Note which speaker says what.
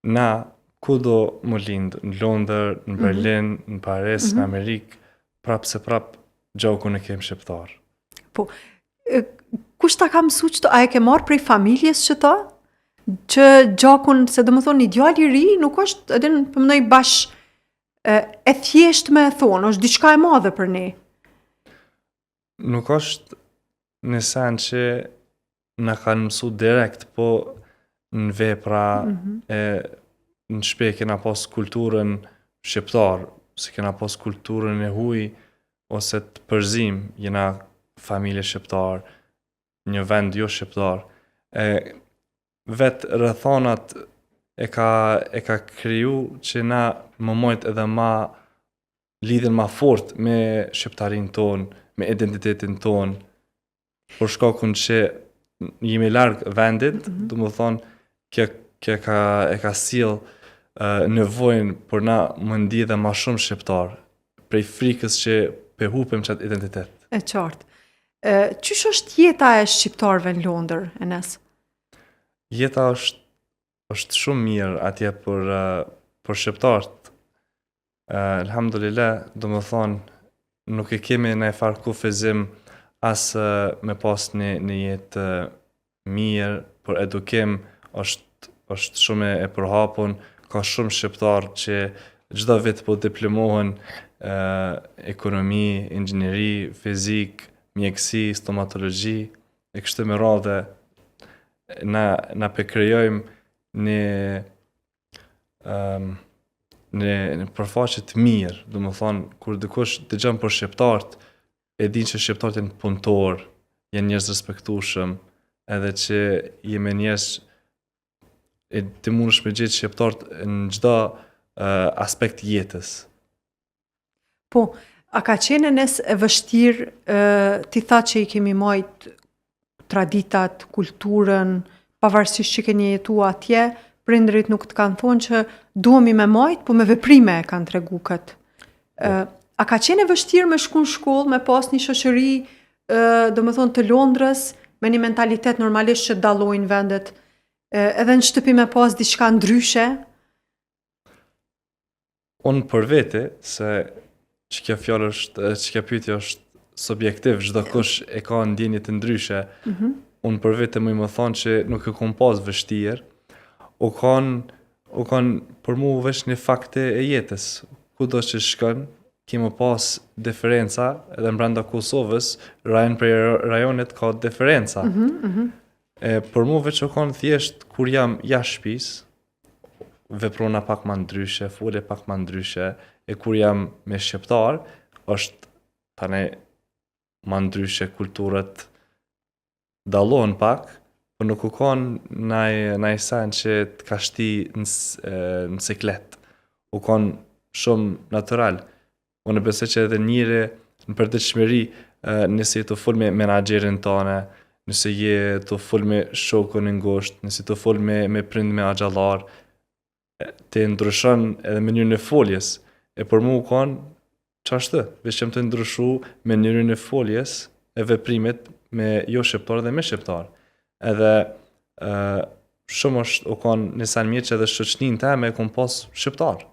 Speaker 1: Na, kudo me lind, në Londër, në mhm. Berlin, mm -hmm. në Paris, mm -hmm. në mhm. Amerikë, prapë se prapë gjakun e kem shqiptar.
Speaker 2: Po, e, kush ta ka mësu qëto, a e ke marrë prej familjes qëto? Që gjakun, se domethonë, një djalë i ri, nuk është, edhe po mendoj bash e, e thjeshtë me e thonë, është diçka e madhe për ne.
Speaker 1: Nuk është një sen që na kanë mësu direkt, po në vepra mm -hmm. e në shpi kena pas kulturën shqiptar, se kena pas kulturën e huj, ose të përzim, jena familje shqiptar, një vend jo shqiptar. E, vetë rrethanat e ka, e ka kriju që na me majt edhe ma lidhjen ma fort me shqiptarinë tonë, me identitetin tonë, për shkakun që jemi larg vendit, mm -hmm. domethonë, kjo, kjo ka, e ka sjell uh, nevojën për na me u ndi edhe ma shumë shqiptar, prej frikës që pe hupim qat identitet.
Speaker 2: E qartë. E, qysh është jeta e shqiptarëve në Londër, Enes?
Speaker 1: Jeta është, është shumë mirë atje për, për shqiptarët. Elhamdulillah, domethonë, nuk e kemi naj farë kufizim as me pas një, një jetë mirë, për edukim është, është shumë e përhapun, ka shumë shqiptarë që çdo vit po diplomohen ekonomi, inxhinieri, fizikë, mjekësi, stomatologji, e kështu me radhë na, na pe krijojmë një um, në, në përfaqe të mirë, domethonë, kur dikush dëgjon për shqiptarët, e din që shqiptarët janë punëtor, janë njerëz respektueshëm, edhe që jemi njerëz e ti mundesh me gjetë shqiptarët në çdo uh, aspekt jetës.
Speaker 2: Po, a ka qenë Enes e vështirë, ti tha që i kemi majt traditat, kulturën, pavarësisht që keni jetu atje, prindërit nuk të kanë thonë që duhemi me majt, po me veprime e kanë tregu këtë. Po. A ka qenë e vështirë me shku në shkollë, me pas një shoqëri, domethonë të Londrës, me një mentalitet normalisht që dallojnë vendet, edhe në shtëpi me pas diçka ndryshe?
Speaker 1: Unë për vete, se që kjo fjalë është, që kjo pyetje është subjektiv, çdokush e ka ndjenjë të ndryshe. Mm -hmm. Unë për vete muj me thonë që nuk e kom pas vështirë, u kanë u kanë për mu veç një fakt e jetës. Kudo që shkon, ki me pas diferenca edhe mbrenda Kosovës, rajon prej rajonit ka diferenca. Mm -hmm, mm -hmm. E, për mu veç u kanë thjesht kur jam jashtë shpisë, veprona pak ma ndryshe, fole pak ma ndryshe, e kur jam me shqiptar, është tani ma ndryshe kulturat dallohen pak, po nuk u kon naj, naj sen që të ka shti në, në siklet. U kon shumë natural. Unë besoj që edhe njeri në përditshmëri, nëse je tu fol me menaxherin tane, nëse je tu fol me shokun e ngushtë, nëse je tu fol me me prind me axhallar, ti ndryshon edhe mënyrën e foljes. E për mu u kon qashtu, veç jam tu ndryshu mënyrën e foljes e veprimit me jo shqiptar dhe me shqiptar. Edhe ë shumë është u kon një sen mirë që edhe shoqninë teme e kom pas shqiptar.